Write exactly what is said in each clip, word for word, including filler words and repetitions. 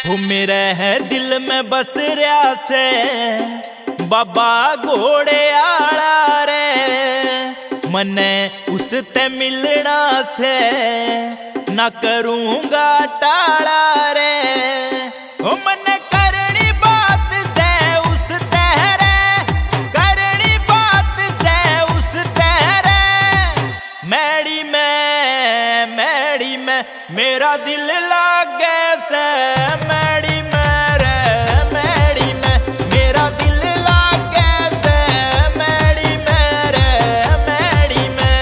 वो मेरे है दिल में बस रहा से बाबा घोड़े आला रे, मने उसते मिलना से ना करूँगा टाला रे। ओ मने करनी बात से उसते रे, करनी बात से उसते रे। मैडी में, मैडी में मेरा दिल लागे से, मैडी में रे, मैडी में मेरा दिल लागे से, मैडी में रे, मैडी में।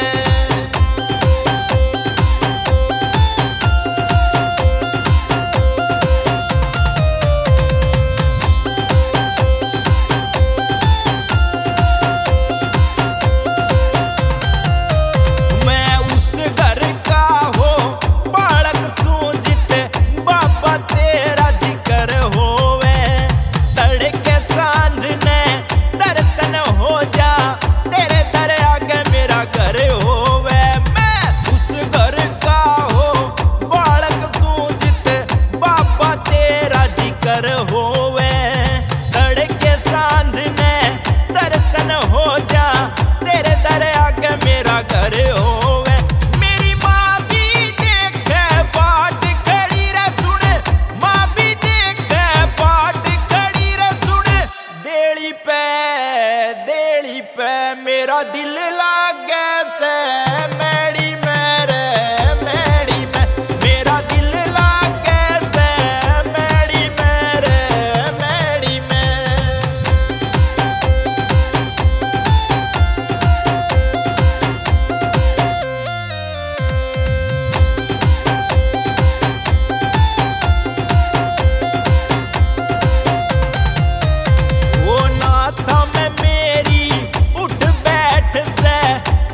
मैं उस घर का हो बालक सूं जित बाबा तेरा जिक्र होवे। तड़के सांझ ने दर्शन हो जा, तेरे दर आगे मेरा घर होवे। मैं उस घर का हो बालक सूं जित बाबा तेरा जिक्र होवे। तड़के सांझ ने दर्शन हो जा, तेरे दर आगे मेरा घर होवे। मेरी माँ भी देखे बाट खड़ी रे सुन, माँ भी देखे बाट खड़ी रे सुन। देली पे, देली पे मेरा दिल लागे से, मैडी में रे, मैडी में मेरा दिल लागे से, मैडी में रे, मैडी में। वो नाथा में मेरी उठ बैठ से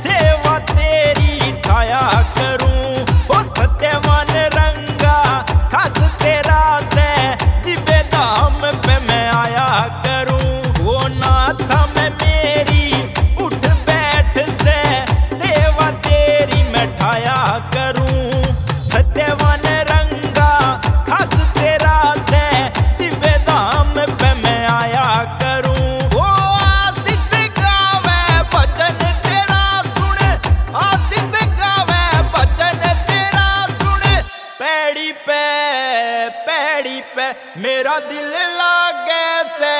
सेवा तेरी ठाया करूं। ओ सत्यवान रंगा खास तेरा से जिबे धाम पे मैं आया करूं। वो नाथा में मेरी उठ बैठ से सेवा तेरी मैं ठाया करूं। सत्यवान रंगा खास तेरा से दिव्य धाम पे मैं आया करूं। ओ आशीष गावे भजन तेरा सुन, आशीष गावे भजन तेरा सुन। पैड़ी पे, पैड़ी पे मेरा दिल लागे से।